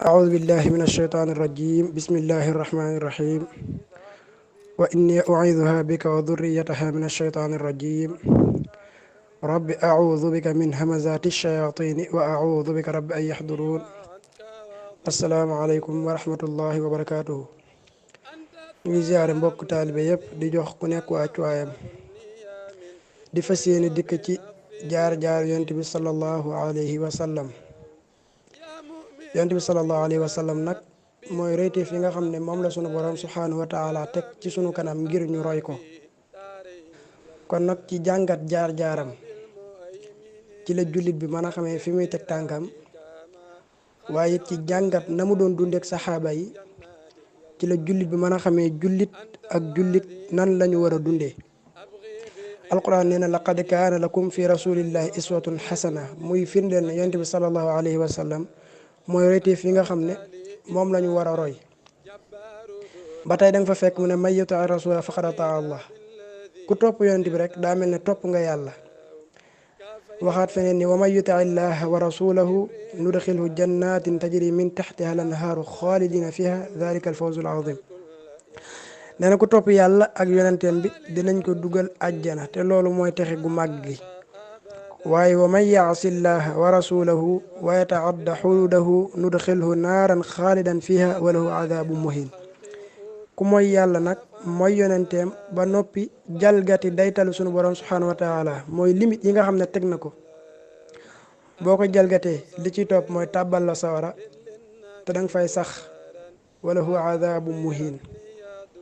أعوذ بالله من الشيطان الرجيم بسم الله الرحمن الرحيم وإني أعيذها بك وذريتها من الشيطان الرجيم رب أعوذ بك من همزات الشياطين وأعوذ بك رب أن يحضرون السلام عليكم ورحمة الله وبركاته ñi ziaré mbokk talibé yépp di jox ku nekk wàccuwaayam di fas yéene dikk ci jaar yonent bi sallallahu alayhi wa sallam yonent bi sallallahu alayhi wa sallam nag mooy royteef yi nga xam ne moom la sunu borom subhanahu wa taala teg ci sunu kanam ngir ñu roy ko kon nag ci jàngat jaar-jaaram ci la jullit bi mën a xamee fi muy teg tànkam waaye ci jàngat na mu doon dundeek saxaaba yi ci la jullit bi mën a xamee jullit ak jullit nan lañu war a dundee alquran nee na laqad kaana lakum fi rasulillahi iswatun xasana muy firndeel ne yonent bi sallallahu alayhi wa sallam mooy royteef yi nga xam ne moom la ñu war a roy ba tey danga fa fekk mu ne may yuti rasula faqad ataa allah ku topp yonent bi rek daa mel ne topp nga yàlla waxaat feneen ni wa man yuti illaha wa rasulahu nudxilhu jannatin tajri min taxtiha al anhaaru xaalidina fiha dalika al fawzul azim nee na ku topp yàlla ak yonenteem bi dinañ ko dugal àjjana te loolu mooy texe gu màgg gi waaye wa man yaasi llaha wa rasulahu wa yataadda xududahu nudxilhu naaran xaalidan fiha wa lahu adabu muhin ku mooy yàlla nag mooy yonenteem ba noppi jalgati daytalu sunu borom subhanahu wa taala mooy limite yi nga xam ne teg na ko boo ko jalgatee li ci topp mooy tàbbal la sawara te danga fay sax wa lahu adabu muhin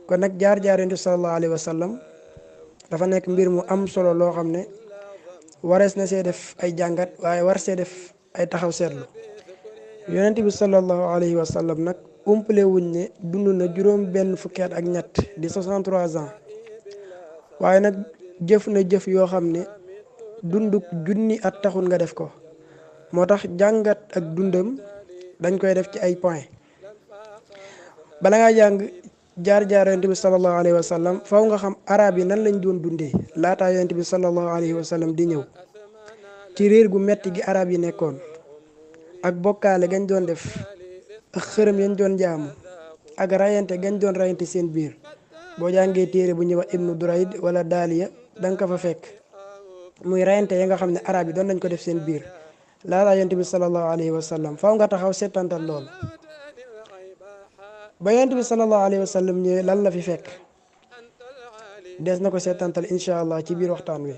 kon nag jaar-jaar yonent bi sallallahu alayhi wa sallam dafa nekk mbir mu am solo loo xam ne warees na see def ay jàngat waaye war see def ay taxaw seetlu yonent bi sallallahu alayhi wa sallam nag umpale wuñ ne dund na juróom benn fukki at ak ñett di 63 ans waaye nag jëf na jëf yoo xam ne dunduk junni at taxul nga def ko moo tax jàngat ak dundam dañ koy def ci ay point bala ngaa jàng jaar-jaar yonent bi sallallahu alayhi wa sallam faw nga xam arab yi nan lañ doon dundee laataa yonent bi sallallahu alayhi wa sallam di ñëw ci réer gu metti gi arab yi nekkoon ak bokkaale gañ doon def ak xërëm yañ doon jaamu ak rayante gañ doon rayante seen biir boo jàngee téere bu ñuy wax ibnu durayd wala daaliya danga ko fa fekk muy rayante ya nga xam ne arab yi doon nañ ko def seen biir laataa yonent bi sallallahu alayhi wa sallam faw nga taxaw settantal lool ba yonent bi sallallahu alayhi wa sallam ñëwee lan la fi fekk des na ko seetantal incha allah ci biir waxtaan wi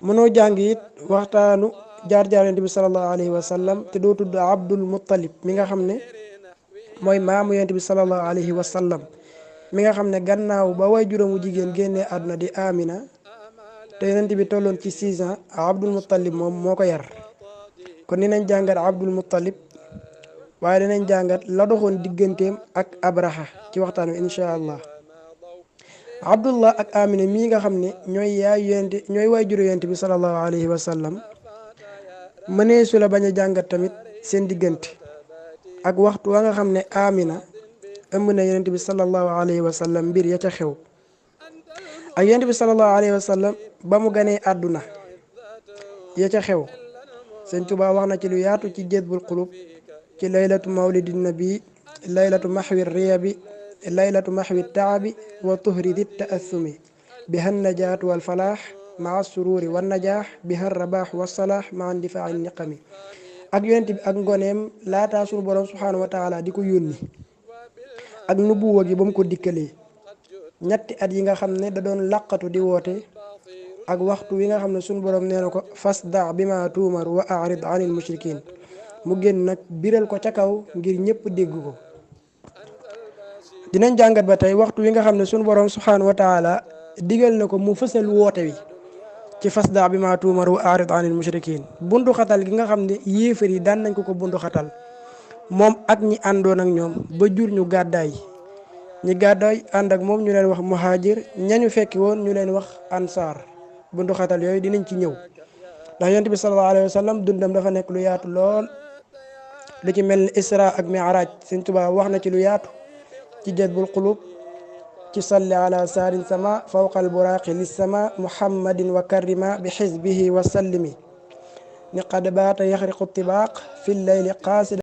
mënoo jàng it waxtaanu jaar-jaar yonent bi sallallahu alayhi wa sallam te doo tudd Abdul Muttalib mi nga xam ne mooy maamu yonent bi sallallahu alayhi wa sallam mi nga xam ne gannaaw ba way juróomu jigéen génnee àdduna di Amina te yonent bi tolloon ci 6 ans Abdul Muttalib moom moo ko yar kon ni nañ jàngat Abdul Muttalib waaye dinañ jàngat la doxoon digganteem ak Abraha ci waxtaan wi incha allah Abdullah ak Amina mii nga xam ne ñooy waajuru yonent bi sallallahu alayhi wa sallam mënee su la bañ a jàngat tamit seen diggante ak waxtu wa nga xam ne Amina ëmb na yonent bi sallallahu alayhi wa sallam mbir ya ca xew ak yonent bi sallallahu alayhi wa sallam ba mu ganee àdduna ya ca xew Sëñ Tuubaa wax na ci lu yaatu ci Jazbul Qulub ci laylatu mawlidi nabi laylatu maxwi riyabi laylatu maxwi taabi wa tuhridi taassumi biha najaat wal falaax maa sururi wa najaax biha rabaax wa salaax maa ndifaa niqami ak yonent bi ak ngoneem laataa sunu borom subhaanahu wa taala di ko yónni ak nubuwa gi ba mu ko dikkalee ñetti at yi nga xam ne da doon laqatu di woote ak waxtu wi nga xam ne sunu borom nee na ko fasda bi ma tuumar wa arid anil mushrikin mu génn nag biral ko ca kaw ngir ñëpp dégg ko dinañ jàngat ba tey waxtu wi nga xam ne sunu borom subhanahu wa taala digal na ko mu fësal woote wi ci fasda bi ma tuumar wa arid anil mushrikin bundu xatal gi nga xam ne yéefar yi daan nañ ko bundu xatal moom ak ñi àndoon ak ñoom ba jur ñu gàddaay ñi gàddaay ànd ak moom ñu leen wax muhajir ñañu fekki woon ñu leen wax ansaar bundu xatal yooyu dinañ ci ñëw ndax yonent bi sallallahu alayhi wa sallam dundam dafa nekk lu yaatu lool lu ci mel ni isra ak mi'raj Sëñ Tuubaa wax na ci lu yaatu ci Jazbul Qulub ci salli ala saarin sama fawqa al buraqi lis sama muhammadin wa karrima bi xisbihi wa sallimi ni qad baata yaxriqu tibaaq fi llayli qaasida